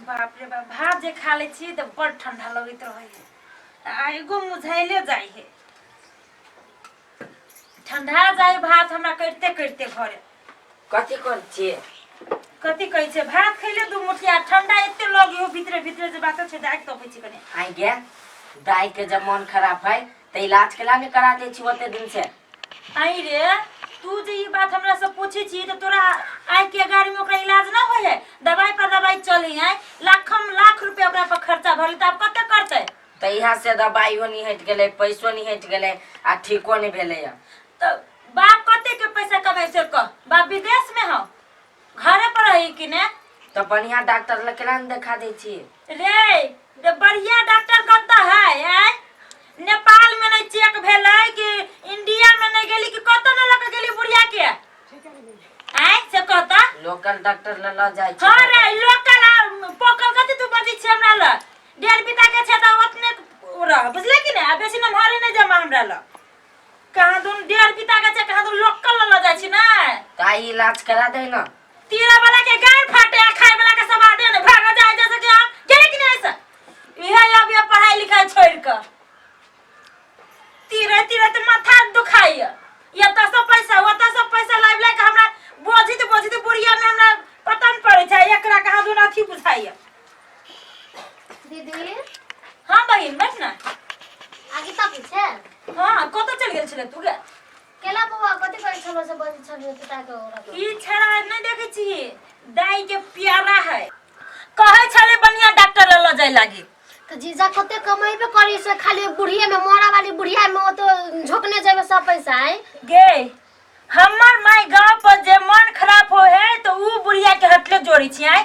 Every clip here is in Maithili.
बाप रे बाप, भात जे खा लै छी तऽ बड़ ठंडा लगैत रहै है आ एगो मुझाइले जाइ है, ठंडा जाइ भात हमरा करिते करिते घरे। कथी करै छियै? कथी कहै छै, भात खैले दू मुठिया, ठंडा एते लगी हो भीतरे भीतरे जे बात छै, दागि तपै छी कने। आइ गे दाई के जब मन खराब है तऽ इलाज केला नहि करा दै छी ओते दिन से? आई रे, तू जे ई बात हमरा से पूछै छी तऽ तोरा आइ के गाड़ी में ओकरा इलाज ना होय है, दवाई पर दवाई चले है, लाखम लाख रुपया ओकरा पर खर्चा भरल, तऽ आब कते करतै? तऽ इहाँ से दवाइयो नहि हटि गेलै, पैसो नहि हटि गेलै आ ठीको नहि भेलैया। तऽ बाप कते के पैसा कमाइ से कह, बाप विदेश में हो, घरे पर रही कि ने? तऽ बढ़िया डॉक्टर लग केना नहि देखा दै छी? रे रे, बढ़िया डॉक्टर कतऽ है? आय नेपाल में नहीं चेक भेलै कि इंडिया में नहीं गेली कि कतऽ न लऽ के गेली बुढ़िया के, आय से कहता? लोकल डॉक्टर लग लऽ जाइ छी। हाँ रे, लोकल आ पोकल कथी तू बजै छी हमरा लग? डेढ़ बीता के छै तऽ ओतने रह, बुझले कि नहि? आ बेसी नमहरे नहि जमा हमरा लग। कहाँ दुन डेढ़ बीता के छै, कहाँ दुन लोकल लऽ जाइ छी ने। तऽ आइ इलाज करा दे ना। तीरा वाला के गाय फाटे आ खाए वाला के सवादे ने भाग जाए, जैसे कि हम गेले कि नहीं ऐसा इहे अब ये पढ़ाई लिखाई छोड़ के तीरे तीरे तो माथा दुखाई ये तो सब पैसा ओतऽ सब पैसा लाइब लाइब के हमरा बोझित बोझित बुढ़िया में हमरा पता नहीं पड़े छै एकरा कहाँ दुन अथी बुझाइए। दीदी। हाँ बहिन, बैठ ना। आगे तक छै। हाँ, कतऽ चल गेल छलै तू गे? केला बौआ, कथी करै छलो से बजै छलियै पिता के ओकरा? ई छड़ा नहीं देखे छी, दाई के प्यारा है, कहै छले बढ़िया डॉक्टर लग लऽ जाय लागी। तऽ जीजा कते कमेबे करी से खाली बुढ़िया में, मोरा वाली बुढ़िया में ओते झोकने जेबे सब पैसा है? गे, हमर माय गांव पर जे मन खराब हो है तो ऊ बुढ़िया के हटले जोड़ी छी। आय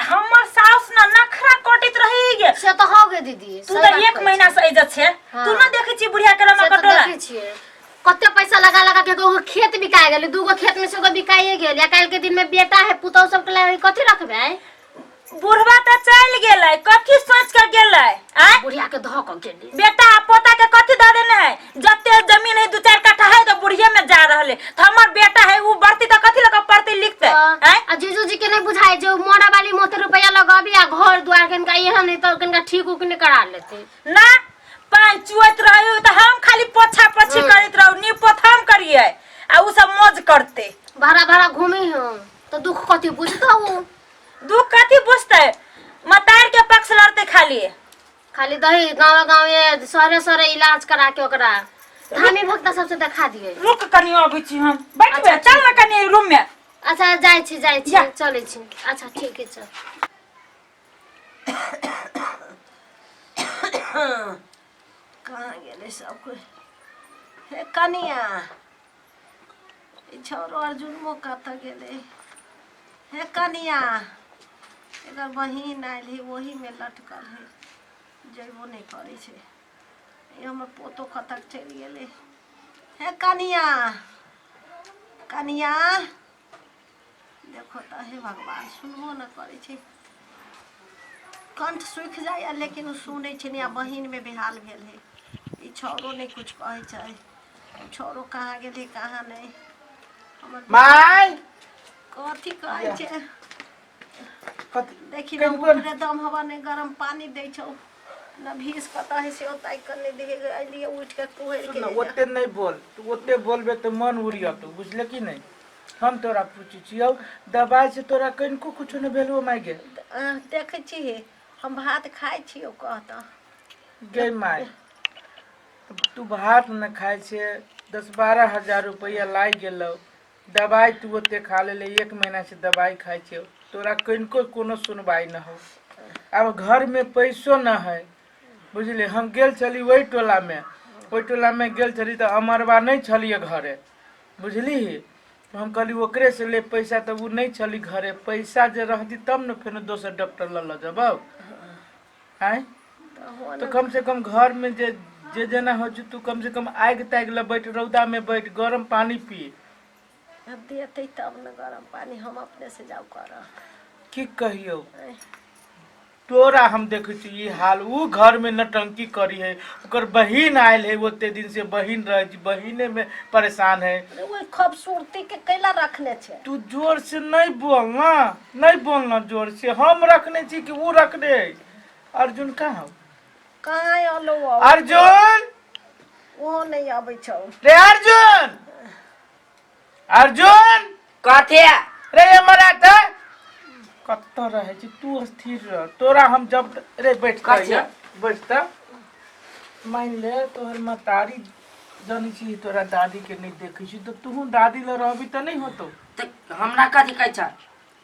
हमर सास ना नखरा कटैत रही गे। से तऽ हो गे दीदी। तू सही तऽ बात एक कहै महीना छी। से एजत छे। हाँ। तू ना देखै छी बुढ़िया के रमा से तऽ कटोला? देखै छियै, कते पैसा लगा लगा के एगो खेत बिका गेलै, दूगो खेत में से एगो बिकाइए गेल। या काल्हि के दिन में बेटा है, पुतहु सबके लिए कथी रखबै आँय? बुढ़वा तऽ चलि गेलै, कथी सोच के गेलै आय? बुढ़िया के धऽ कऽ गेली। बेटा आ पोता के कथी दऽ देने है? जते जमीन है, दू चार कट्ठा है, तऽ बुढ़िये में जा रहले, तऽ हमर बेटा है उ बढ़ती तऽ कथी लऽ कऽ पढ़तै लिखतै आय? आ जीजू जी के नहीं बुझाए जो मोरा वाली मोते रुपया लगाबी आ घर द्वार के इनका एहन नहीं तो इनका ठीक उक नहीं करा लेते। ना पानि चुअैत रहै तऽ हम खाली पोछा पोछी करैत रहू, नी पोथाम करियै आ उ सब मौज करतै। भाड़ा भाड़ा घूमी हम तो दुख कथी बुझतो उ? दुख कथी बुझतै, मतार के पक्ष लड़तै खाली। खाली दही गाँव गाँव शहरे शहरे इलाज करा के ओकरा धामी भक्ता सबसे देखा दिए। रुक कनी, अबै छी हम, बैठबे। अच्छा, चल ना कनी रूम में। अच्छा, जाइ छी, जाइ छी। जा। चलै छी। अच्छा, ठीक है, चल। कहाँ गेलै सब कोइ? हे कनिया, ई छौरो अर्जुनमो कतऽ गेलै? हे कनिया, एकर बहिन आयल है, ओहीमे लटकल है, जयबो नहि करै छै। ई हमर पोतो कतऽ चलि गेलै? हे कनिया, कनिया, देखो तऽ, हे भगवान, सुनबो नहि करै छै। कंठ सूखि जाइए लेकिन ओ सुनै छै नहि। आ बहिनमे बेहाल भेल है। ई छौरो नहि किछु कहै छै। छौरो कहाँ गेलै, कहाँ नहि, हमर माय। कथी कहै छै? कथी? देखी ने। कनि कोन? ऊपरे दम हवा नहि, गरम पानी दै छौ न, भीस कतऽ है से ताकि कऽ नहि दे। अलियै उठि कऽ कुहरि सुन के ने, ओते नहि बोल तू। ओते बोलबे तऽ मन उड़ियतौ, बुझले कि नहि? हम तोरा पूछै छियौ, दबाइ से तोरा कनिको कुछो नहि भेलौ माय गे? देखै छी, हम भात खाइ छियौ, कह तऽ। गे माय, तू भात नहि खाइ छै, 10-12 हजार रुपैआ लागि गेलौ, दबाइ तू ओते खा लेले, एक महीना से दबाइ खाइ छै, तोरा कनिको कोनो सुनवाइ नहि हौ। आब घरमे पैसो नहि है, बुझली? हम गेल छली ओहि टोलामे, ओहि टोलामे गेल छली तऽ अमरबा नहि छलियै घरे, बुझलिही? हम कहली ओकरे से ले पैसा, तऽ ओ नहि छली घरे। पैसा जे रहती तब ने फेनो दोसर डॉक्टर लऽ लऽ जेबौ आँय। तऽ तऽ कम से कम घरमे जे जे जेना होइ छै, तू कम से कम आगि तागि लए बैठ, रौदामे बैठ, गरम पानी पी। आब देतै तब ने गरम पानी, हम अपने से जाउ करऽ। की कहियौ? तोरा हम देखै छी ई हाल, उ घर में नटंकी करी है। ओकर बहिन आयल है, ओते दिन से बहिन रहे छी, बहिने में परेशान है। अरे ओहि खूबसूरती के कैला रखने छै? तू जोर से नहीं बोल ना, नहीं बोलना जोर से। हम रखने छी कि वो रखने है? अर्जुन कहाँ हौ? कहाँ अलो? अर्जुन। ओहो नहीं अबै छौ। रे अर्जुन, अर्जुन। कथी? रे हमरा तऽ कतऽ रहै छी तू? स्थिर रह, तोरा हम जब रे बैठ। कथी? बैठ तऽ मान ले तोहर महतारी जानै छी तोरा दादी के नहीं देखै छी तऽ तू दादी लग रहबी तऽ नहीं होतो। तऽ हमरा कथी कहै छ?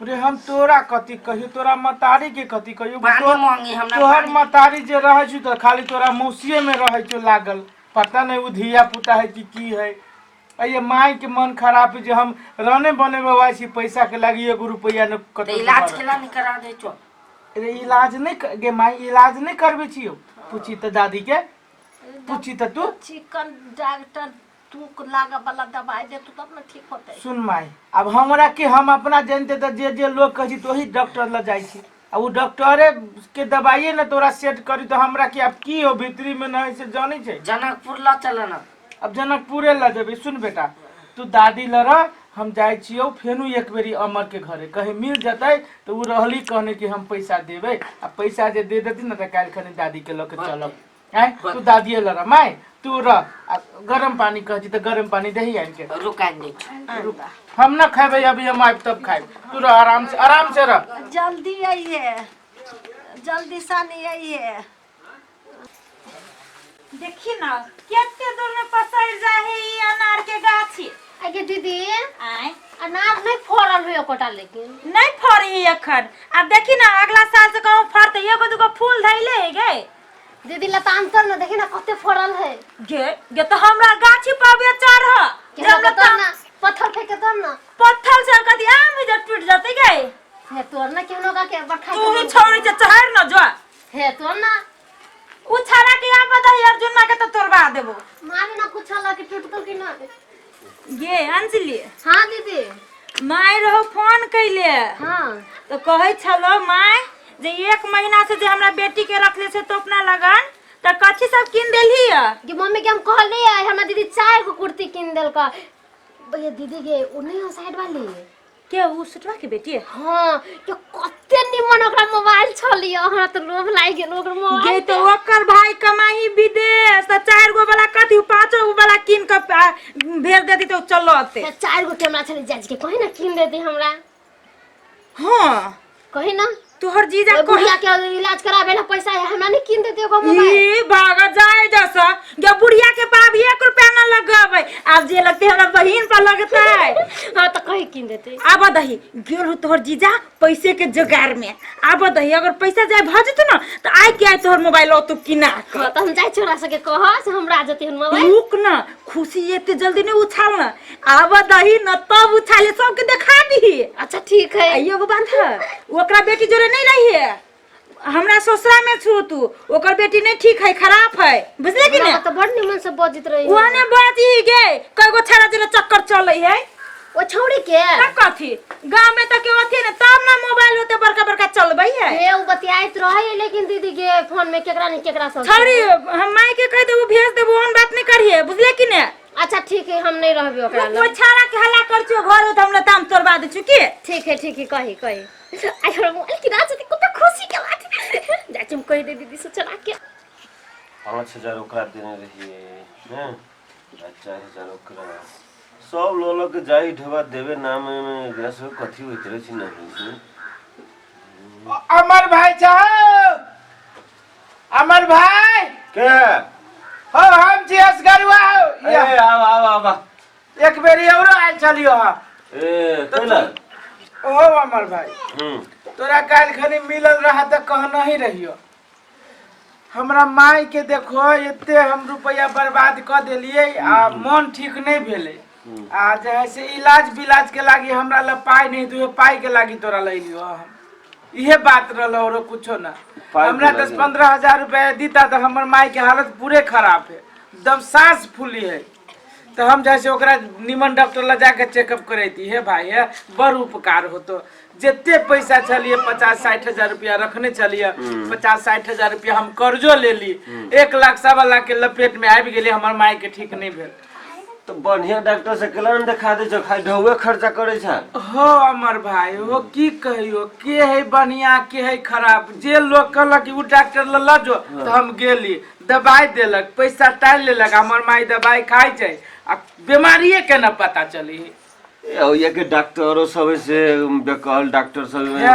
रे हम तोरा कथी कहियो, तोरा महतारी के कथी कहियो? पानी मांगी हमरा। तोहर पानी। महतारी जे रहै छी तऽ खाली तोरा मौसिये में रहै छौ लागल, पता नहीं ओ धिया पुता है कि की है। अये माय के मन खराब है जे हम रने बनेबे वाइ छी, पैसा के लागी एगो रुपैया न तऽ कतौ इलाज से केला नहीं करा दै छौ? रे इलाज नहीं गे माय, इलाज नहीं करबे छियो? पूछी तऽ दादी के, पूछी तऽ तू। चिकन डॉक्टर तू लागे वाला दवाई दे तू तब ने ठीक होतै। सुन माय, अब हमरा के हम अपना जानते तऽ जे जे लोग कहै छी तऽ वही डॉक्टर लग जाइ छी आ ओ डॉक्टरे के दवाइए ने तोरा सेट करी तऽ हमरा के अब की हो भीतरी में नहीं से जानै छै। जनकपुर लऽ चल न। अब जनकपुरे लऽ जेबै। सुन बेटा, तू दादी लऽ रह, हम जाइ छियौ फेनु एक बेरी अमर के घरे, कहीं मिल जतै तऽ ओ रहली कहने कि हम पैसा देबै आ पैसा जे दे देती ने तऽ काल्हि खनी दादी के लऽ के चलब। आँय, तू दादिए लऽ रह, माय तू रह। आ गरम पानी कहै छी तऽ गरम पानी दही आनि के। रुकानि दै छी। हम न खेबै अभी, हम आबि तब खायब। तू रह आराम से, आराम से रह। जल्दी आइए, जल्दी सानी आइए। देखी ना कते दूर में पसर जाए है ई अनार के गाछी। आगे दीदी। आय? अनार नहीं फड़ल हुए एकोटा लेकिन। नहीं फड़ी एखन, आब देखी ना अगला साल से कहूँ फड़ते। एगो दूगो फूल धैले है गे। दीदी लताम तर ना, देखी ना कते फड़ल है। गे गे तो हमरा गाछी पर बे चढ़ के जे हमरा तर ना पत्थर फेंके तर ना। पत्थर से कथी आम ही जे टूट जते गे। हे तोर ना केहनो का के बरखा। तू ही छोड़ी से चढ़ न जो। हे तोर ना। उ छाड़ा के आम बता अर्जुन ना के तो तोड़वा देबो। मारे ना कुछ हला के टूटतो कि ना। गे अंजलि। हाँ दीदी। माय रहो फोन कैले। हाँ। तो कहै छलो माय जे एक महीना से जे हमरा बेटी के रखले से तो अपना लगन त कथी सब किन देलही है? कि मम्मी के हम कहले है हमरा दीदी चार गो कुर्ती किन देलका। भैया दीदी के ओ नहीं हो साइड वाली। के उ सुटवा के बेटी है? हाँ, के कते निमन ओकरा मोबाइल छलियो, हमरा तो लोभ लागि गेल ओकर मोबाइल। गे तो ओकर भाई कमाही विदेश त चार गो वाला कथी, पांचो गो वाला किन के भेज देती तो चलते। चार गो कैमरा छले जाज के कही ना किन देती हमरा। हाँ। कही ना। तोहर जीजा ओहि बुढ़िया के इलाज कराबे ला पैसा है, हमरा नहीं किन देते ओकर मोबाइल। ई भाग जाए जैसा गे बुढ़िया के पाब एक रुपया न लगाबै, आब जे लगते हमरा बहिन पर लगतै। हाँ तो कही किन देते। आब दही गेल हो तोहर जीजा पैसे के जोगार में, आब दही अगर पैसा जाए भ जेतौ न त आइ के आइ तोहर मोबाइल औतो किना के। हाँ तो हम जाए छोरा सके कह से हमरा जते हन मोबाइल। रुक न खुशी, एते जल्दी नहीं उछाल न, आब दही न तब उछाले सबके देखा दही। अच्छा ठीक है। आ एगो बात है, ओकरा बेटी जोरे नहीं रही है, हमरा ससुरा में छू तू, ओकर बेटी नहीं ठीक है, खराब है, बुझले कि हमरा नहीं? तो बड़ निमन से बजत रही। ओहने बाजी गे कईगो छड़ा जोरे चक्कर चले है। ओ छौड़ी के? तब कथी गांव में तो के अथी ने तब ना मोबाइल होते बड़का बड़का चलबै है। हे उ बतियाइत रहे लेकिन दीदी के फोन में केकरा नहीं केकरा सब। छौड़ी हम माई के कह देबो भेज देबो, ओहन बात नहीं करिए, बुझले कि ने? अच्छा ठीक है, हम नहीं रहबे ओकरा कोई लग। छाड़ा के हल्ला कर छु घर हो त हमरा ताम तोड़वा दे छु की। ठीक है ठीक है, कही कही। आई हमरा मोबाइल की रात कते खुशी के बात जा हम कह दे दीदी से चला के। 5,000 ओकरा देने रहिए हैं आ 4,000 ओकरा सब लऽ लऽ के जाई ढेबा देवे नाम में एकरा सब कथी होइत रहै छै नहि होइ छै। अमर भाई साहब, अमर भाई। के? हो हम छी असगरुआ हो। ए आब आब आब। एक बेरी औरो आयल छलियो हा। ए कैला? ओ अमर भाई। तोरा काल्हि खनी मिलल रहा तऽ कहना ही रहियो, हमरा माय के देखो एते हम रुपया बर्बाद कऽ देलियै आ मन ठीक नहीं भेलै आ जे है से इलाज बिलाज के लागी हमरा लग पाइ नहीं, तू पाइ के लागी तोरा लैलियो हम, इहे बात रहल औरो कुछो ना। पाइ के हमरा लागी। 10-15 हजार रुपया दीता तऽ हमर माय के हालत पूरे खराब है, एकदम सांस फूली है, तऽ हम जैसे ओकरा निमन डॉक्टर लग जाके चेकअप करेती। हे भाई हे बड़ उपकार होतो। जते पैसा छलिए 50-60 हजार रुपया रखने छलिए, 50-60 हजार रुपया हम कर्जो लेली, 1 लाख 1.25 लाख के लपेट में आबि गेली। हमर माय के ठीक नहीं भेल। तऽ बढ़िया डॉक्टर से केला ने देखा दै छौ, खाली ढौए खर्चा करै छ। हो अमर भाई, हो की कहियो, के है बढ़िया के है खराब। जे लोग कहलक कि उ डॉक्टर ल ल जो, तऽ हम गेली, दवाई देलक, पैसा टालि लेलक। हमर माय दवाई खाइ छै आ बीमारिये के न पता चली। ए औया के डॉक्टरो सब से बेकल डॉक्टर सब। हे,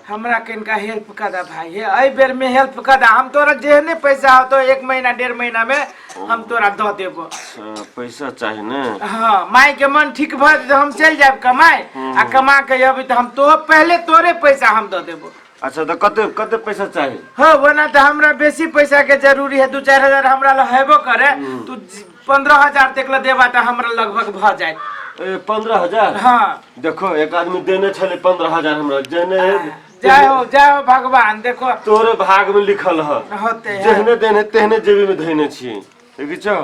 हमरा कनिका हेल्प कर दा भाई, हे एहि बेर में हेल्प कर दा। हम तोरा जेहने पैसा होतो 1 महीना 1.5 महीना में हम तोरा दऽ देबो। अच्छा, पैसा चाही ने? हाँ, माय के मन ठीक भऽ जेतै, हम चलि जायब कमाय आ कमा के अबी तऽ हम तो पहले तोरे पैसा हम दऽ देबो। अच्छा, तऽ कते कते पैसा चाही? हाँ, ओना तऽ हमरा बेसी पैसा के जरूरी है, 2-4 हजार हमरा लग हेबो करे। तू 15,000 तक ला देबा तऽ हमरा लगभग भऽ जायत। ए 15,000? हाँ। देखो, एक आदमी देने छले 15,000 हमरा जेने। जय हो, जय हो भगवान, देखो। तोरे भाग में लिखल ह। होते है। जेहने देने तेहने जेबी में धैने छी, देखी छो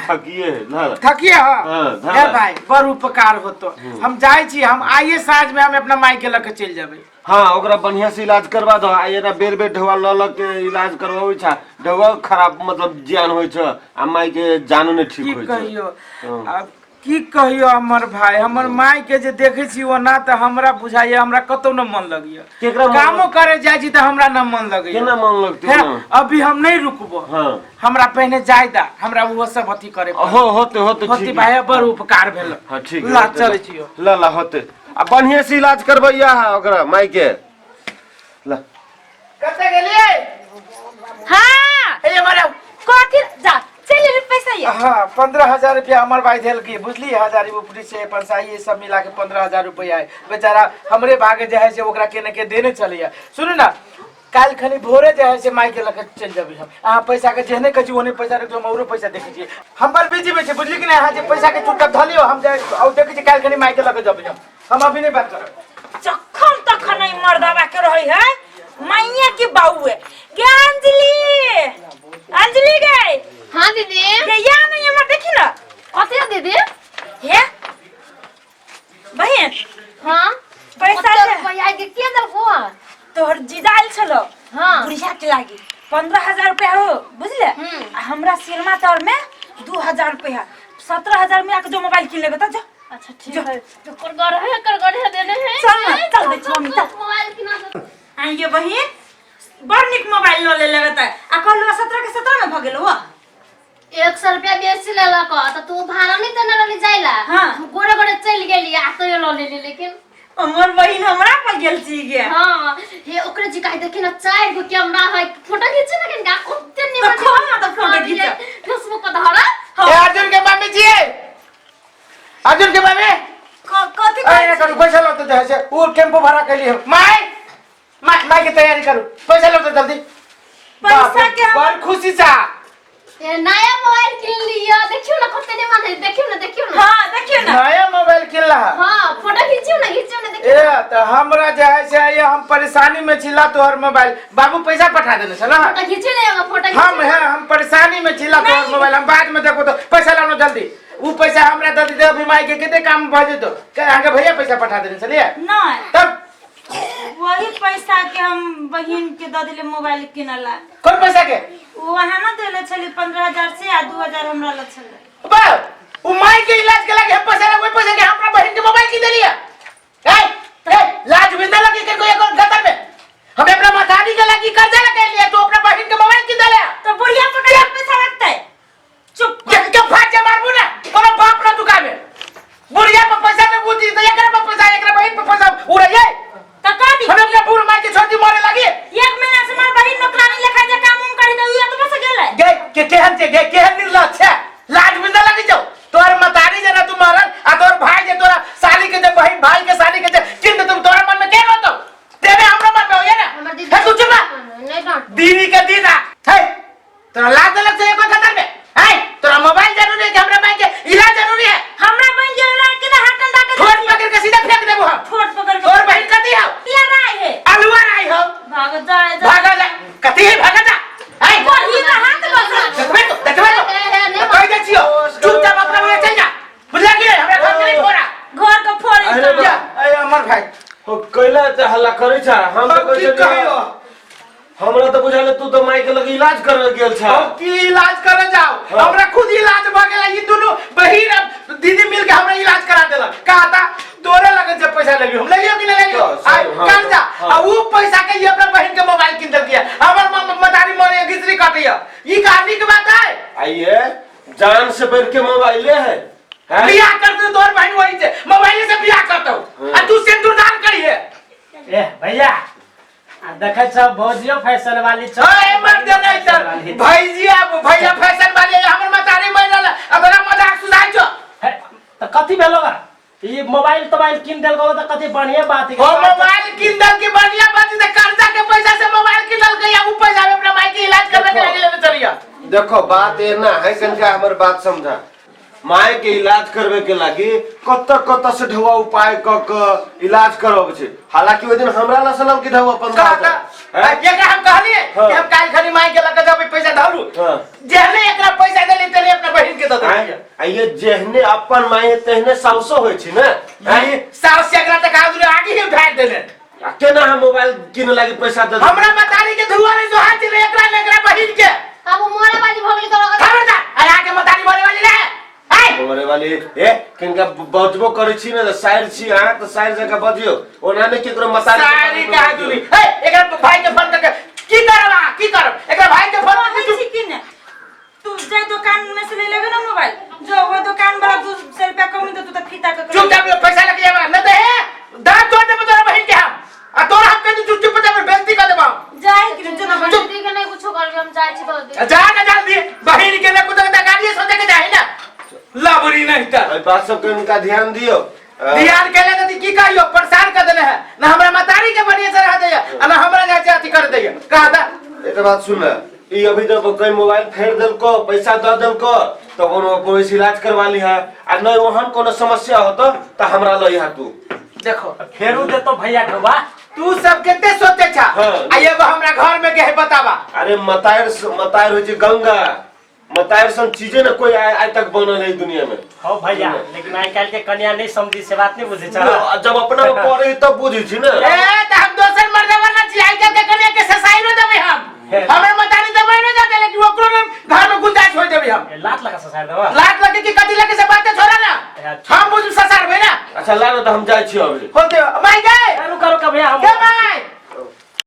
थकिए है धर। थकिए हो। हाँ, धर। हे भाई, बड़ उपकार होतो। हम जाइ छी, हम आइए साँझ में हम अपना माई के लके चलि जेबै। हाँ, ओकरा बढ़िया से इलाज करवा दो। आ एना बेर बेर ढौआ लऽ लऽ के इलाज करवाबै छ, ढौआ खराब मतलब जियान होइ छ आ माई के जानो नहि की ठीक होइ छ। कहियो, आब की कहियो अमर भाई, हमर माय के जे देखे छी ओना तऽ हमरा बुझाइया हमरा कतौ न मन लगैया। केकरा मन कामो करे जाइ छी तऽ हमरा न मन लगैया। केना मन लगतै? हे, ओना? अभी हम नहीं रुकबो। हमरा पहिने जाय दा, हमरा ओहो सब अथी करे पड़त। हो होते होते। होती ठीक। भाई, बड़ उपकार भेल। हाँ ठीक। ला होते, चलै छियो। ला ला होते, आ बढ़िया से इलाज करबैया है ओकरा माई के, ला। कतऽ गेलियै? हाँ। हे हमारा कथी जा चल ले पैसा ये। हाँ, 15,000 रुपया हमार भाई देलकी, बुझली? हजार ऊपरी से पैसा ये सब मिला के 15,000 रुपया है। बेचारा हमरे भागे जे है से ओकरा के ने के देने चलैया। सुनू ना, काल्हि खनी भोरे जे है से माई के लके चलि जेबै हम। अहाँ पैसा के जेहने कहै छी ओहने पैसा रखियौ, हम औरो पैसा देखै छी, हम बड़ बिजी में छी, बुझली कि नहीं? अहाँ जे पैसा के चुपचाप धऽ लियौ, हम जाय और देखै छी, काल्हि खनी माई के लके जेबै हम। हम अभी नहीं बात करब। जखन तखन ई मर्दावा के रहै है माइया के बाउए गे। अंजलि, अंजलि गे। हाँ दीदी। गे या नहीं हमर देखी ना। कथी है दीदी? हे बहिन। हाँ। पैसा कते ले। रुपया के के देलको? तोहर जीजा आयल छलो। हाँ। बुढ़िया के लागी 15,000 रुपया हो, बुझले? आ हमरा सिरमा तर में 2,000 रुपया, 17,000 में आके जो मोबाइल किन लेबे त जो। अच्छा ठीक है, तो कर है, कर है देने है। चल ना, चल दे मम्मी, चल। मोबाइल किना दे। आइए बहिन, बड़ नीक मोबाइल लऽ ले लगता आ कहलु 17 के 17 में भऽ गेल हो। 100 रुपया बेसी लेलक तऽ तू भाड़ा नहीं देने रहली जाइला। हम गोरे गोरे चलि गेली आ तो लऽ लेली, लेकिन हमर बहिन हमरा पर गेल छी गे। हाँ, हे ओकरे जी काहे देखी ना, चार गो कैमरा है, फोटो खींचे ना किनका कते निमन। तऽ खोल ना तऽ फोटो खींच। फेसबुक पर धरा। ए अर्जुन के मम्मी जी, अर्जुन के मम्मी। कथी अरे कहै करू पैसा लौटे दे से वो टेम्पो भाड़ा कैली हम। माय माय माय के तैयारी करू, पैसा लौटे जल्दी। पैसा बाप रे, के हम- बड़ खुशी सा। ए नया मोबाइल किन लियो, देखियो ना कते निमन है, देखियो ना, देखियो ना। हाँ देखियो ना। नया मोबाइल किन रहा? हाँ, फोटो खींचियो ना, खींचियो ना, देखियो। ए तो हमरा जे है से ये हम परेशानी में छिला, तोहर मोबाइल बाबू पैसा पठा देने छला। फोटो खींचियो ना, एगो फोटो हम खींचियो। है हम परेशानी में छिला, तोहर मोबाइल हम बाद में देखो, तो पैसा लानो जल्दी, वो पैसा हमरा दे दे अभी, माई के कते काम भऽ जेतो। अहाँके भैया पैसा पठा देने छलियै? नहीं। तब? वही पैसा के हम बहिन के दऽ देले मोबाइल किनला। कोन पैसा के? ओ अहाँ ना देले छली 15,000 से आ 2,000 हमरा लग छलै। बा उ माई के इलाज के लागे हम पैसा लगे, ओहि पैसा के हमरा बहिन के मोबाइल की देलियै। ए ए लाज भी न लगी के कोई एकर गदर में हम अपना मतारी के लागी कर्जा लगे लिए, तू अपना बहिन के मोबाइल की देले? तो बुढ़िया पकड़ पैसा रखते चुप। के के फाट के मारबू ना, कोनो बाप ना दुकान में बुढ़िया पर पैसा में बुद्धि तो एकरा पर पैसा, एकरा बहिन पर पैसा उड़ैये। तो का दी? हम अपना बूढ़ माई के छोड़ दी मरे लगी? एक महीना से मार बहिन नौकरानी लेखा जे काम उम करी त उ तो बस गेलै। गे के केहन छै गे, केहन निर्लज छै, लाज भी न लगी जाओ। तोहर मतारी जे ना तू मरल आ तोहर भाई जे तोरा साली के जे बहिन भाई के साली के जे किन दे, तुम तोरा मन में के होतो तेरे हमरा मन में होया ना। हमर दीदी हे तू चुप रह। नहीं डांट। दीदी के दीदा हे, तोरा लाज न लग छै एको कदम में? है तोरा मोबाइल जरूरी है कि हमरा बहन के इलाज जरूरी है? हमरा बहिन के इलाज के ना हाथ डंडा के ठोर पकड़ के सीधा फेंक देबो हम। ठोर पकड़ के। तोर बहन कथी हौ? ये राय है। अलुआ राय हौ। भाग जाए जा। भागा जा, कथी है, भागा जा। है वही में हाथ बस। देखबे तो, देखबे तो। ए, ए, नहीं। कह दे छियो, चुपचाप अपना मुँह चल जा, बुझला कि नहीं? हमरा घर के नहीं फोड़ा। घर के फोड़े। अरे जा। अरे अमर भाई। ओ कैला ला एते हल्ला करै छ? हम तऽ हम कहै की छलियै कहियो? हमरा तऽ बुझायल तू तऽ माय के लग इलाज करे गेल छ। हम की इलाज करे जाओ? हाँ। हमरा खुद इलाज भ गेल। ई दुनू बहिन आ दीदी मिल के हमरा इलाज करा देलक। कहा था तोरे लगे जब पैसा लेलियो, हम लेलियो कि नहीं लेलियो? तो, आइ हाँ, कर्जा। हाँ। आ उ पैसा के ई अपना बहिन के मोबाइल किन देलकै। हमर मतारी मरे घिचरी कटैया। ई कहानी के बात है। आइए जान से बढ़ के मोबाइले है, हैं? बियाह कर दे तोर बहिन वही से मोबाइल से बियाह करतौ आ तू सिंदूर दान करिए। ए भैया, आ देखै छ भौजियो फैशन वाली छ। ओए मर दे नहीं तर भैजी, अब भैया फैशन वाली है, हमर मतारी मरल अगर मजाक सुनाइ छो। हे, त कथी भेलो बा? ई मोबाइल तोबाइल किन देलको त कथी बढ़िया बात है। हो मोबाइल किन दल की बढ़िया बात है, कर्जा के पैसा से मोबाइल किन दल के या उ पैसा में अपना माई के इलाज करवे के लागे लेने चलिया। देखो बात एना है, कनका हमर बात समझा। माय के इलाज करवे के लागी कत कत से ढेवा उपाय क क इलाज करब छै। हालांकि ओहि दिन हमरा ला सलम की ढेवा 15 कहता हजार। हैं? एकरा हम कहलिए हाँ। कि हम काल खनी माई के लगे जब पैसा धरू। हाँ। जेहने एकरा पैसा देली तेने अपना बहिन के दऽ आँय? देलिए। आ ये जेहने अपन माय तेहने साउसो होइ छै ने, आँय? साउस से एकरा त कहा दूरे आगे ही उठा देने। आ केना हम मोबाइल किने लागी पैसा दे देबै? हमरा मतारी के धुआ नहीं सोहा छै एकरा ने एकरा बहिन के। अब उ मरे वाली भऽ गेली तऽ खबरदार अरे आके मतारी मरे वाली रे आय। मरे वाली ए किनका बजबो करै छी ने तऽ साइर छी अहाँ तऽ साइर जकाँ बजियौ, ओना नहि केकरो मतारी के सारी बारेमे कहा बजियौ। दूरी ए एकरा भाई के फोन करके की करब अहाँ की करब एकरा भाई के फोन कहै छी कि ने तू जे दुकान में से ले लेबे ना मोबाइल, जो वो दुकान वाला 200 रुपया कम दे तू तो फीता के चुपचाप ले पैसा लेके जाबा न दे दांत तोड़ देबो तोरा बहिन के हम आ तोरा हम कह चुप चुप देबो, बेइज्जती कर देबो हम। जाए कि जो ना चुप। दीदी के नहीं कुछो करबे, हम जाइ छी दऽ जा ना जल्दी बहिन के ने कुछ गाड़ी सोचे के जाए ना लबरी नहीं त एहि बात सबके इनका ध्यान दियौ। ध्यान के ले की कहियो परेशान कर देले है ना हमरा मतारी के बढ़िया से रह दैया आ ना हमरा जाय अथी कर दैया कहा था। एक बात सुन ना, ई अभी जब कहीं मोबाइल फेर देलको पैसा दऽ देलको तब कोनो कोई इलाज करवा लिहा आ नहीं ओहन कोनो समस्या होतो त हमरा लइहा तू। देखो फेरू देतो भैया ढोबा। तू सब कते सोचे छा। हाँ। आ एगो हमरा घर में के है बतावा। अरे मतायर मतायर होइ छै गंगा, मतायर सन चीजे न कोई आइ तक बनल है दुनिया में। हो भैया, लेकिन आइ काल्हि के कन्या नहीं समझी से बात नहीं बुझे छ। जब अपना में पड़े तब बुझे छी ना। ए त हम दोसर मर्दवा ना छी, आइ काल्हि के कन्या के ससाइरो देबै हम। हमर मतारी देबै न जाते, लेकिन ओकरो न घर में गुंजाइश होय देबै हम। ए, लात लगा ससार देबा। लात लगे कि कथी लगे से बातें छोड़ा ना। अच्छा। हम बुझ ससारबै ना। अच्छा ला ना त हम जाइ छी अभी। होते माई गए। चालू करो का भैया हम। के माई?